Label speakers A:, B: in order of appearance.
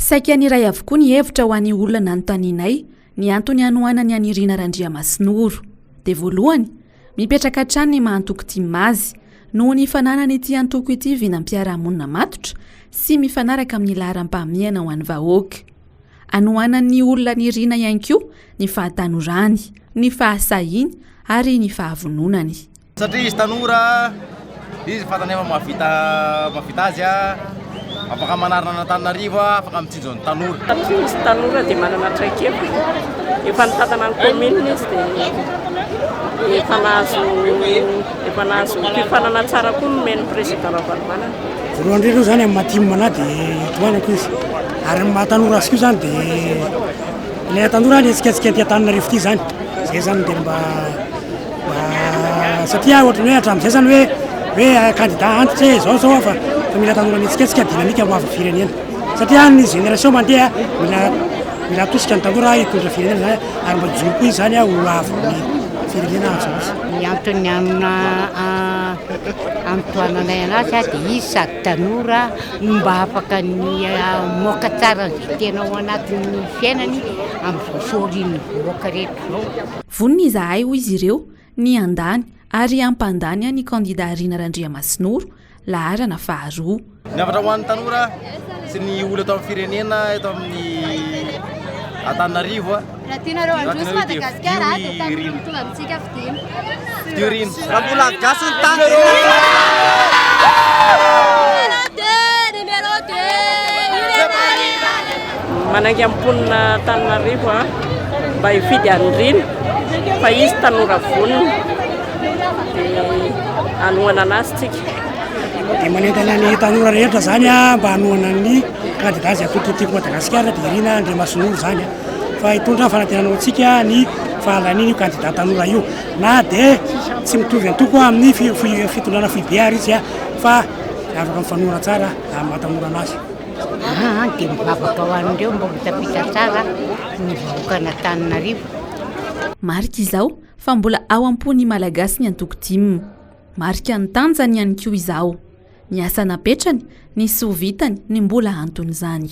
A: Saika niray avokoa ny hevitra ho an'ny olona nanontanianay ny antony hanohanany an'i Rina Randriamasinoro. Dia voalohany, mipetraka hatrany ny maha antoko tim azy, noho ny fananan'ity antoko ity vinam-piarahamonina matotra sy mifanaraka amin'ny laharam-pahamehana ho an'ny vahoaka. Anohanan'ny olona an'i Rina ihany koa ny fahatanorany, ny fahasahiany ary ny fahavononany.
B: Satria izy tanora, izy fantany efa mahavita mahavita azy afaka manarina an'Antananarivo, afaka mitsinjo ny tanora.
C: Satria izy tanora dia manana traikefa, efa nitantana ny commune izy dia efa nahazo efa nahazo fiofanana tsara koa nomen'ny président Ravalomanana.
D: Voalohany indrindra aloha izany amin'ny maha tim anahy dia tohanako izy ary ny maha tanora azy koa izany dia ilay tanora ny hetsiketsika aty Antananarivo ity izany, izay izany no tena mba Satria ohatran'ny hoe hatramin'izay zany hoe hoe candidat antitra e, zao zao fa fa mila tanora mihetsiketsika dynamique ho avin'ny firenena. Satria ny génération mandeha mila mila atosika ny tanora hitondra firenena zany ary mba hijoro koa izy zany ho avin'ny firenena amin'izao.
E: Ny antony anotohananay anazy dia izy sady tanora no mba afaka ny hamoaka tsara an'izay tena ao anatin'ny fiainany amin'izao fahorian'ny vahoaka rehetra izao.
A: Vonona izahay, hoy izy ireo, ny handany ary hampandany an'i kandida Rina Randriamasinoro, laharana faharoa.
B: Ny hafatra ho an'ny tanora sy ny olona eto amin'ny firenena eto amin'ny Antananarivo.
F: Raha tianareo handroso Madagasikara dia tanora mitovy amintsika fidiana.
B: Fidio Rina.
G: Raha mbola gasy ny tany.
F: Numéro 2, numéro 2.
C: Manainga ny mponina Antananarivo mba hifidy an'i Rina fa izy tanora vonona dia hanohana anazy tsika.
D: Dia manentana ny tanora rehetra zany mba hanohana ny candidat izay atolotra Tiako Madagasikara dia Rina Andriamasinoro zany fa hitondra fanantenana ho antsika ny fahalaniana io candidat tanora io na dia tsy mitovy antoko amin'ny fitondrana foibe ary izy fa afaka mifanohana tsara amin'ny maha tanora anazy.
E: Aa dia mivavaka ho an'ireo mba ho tafita tsara ny vahoakan'Antananarivo.
A: Marika izao fa mbola ao am-pon'ny Malagasy ny antoko tim. Marika ny tanjany ihany koa izao. Ny asa napetrany, ny soa vitany ny mbola anton'izany.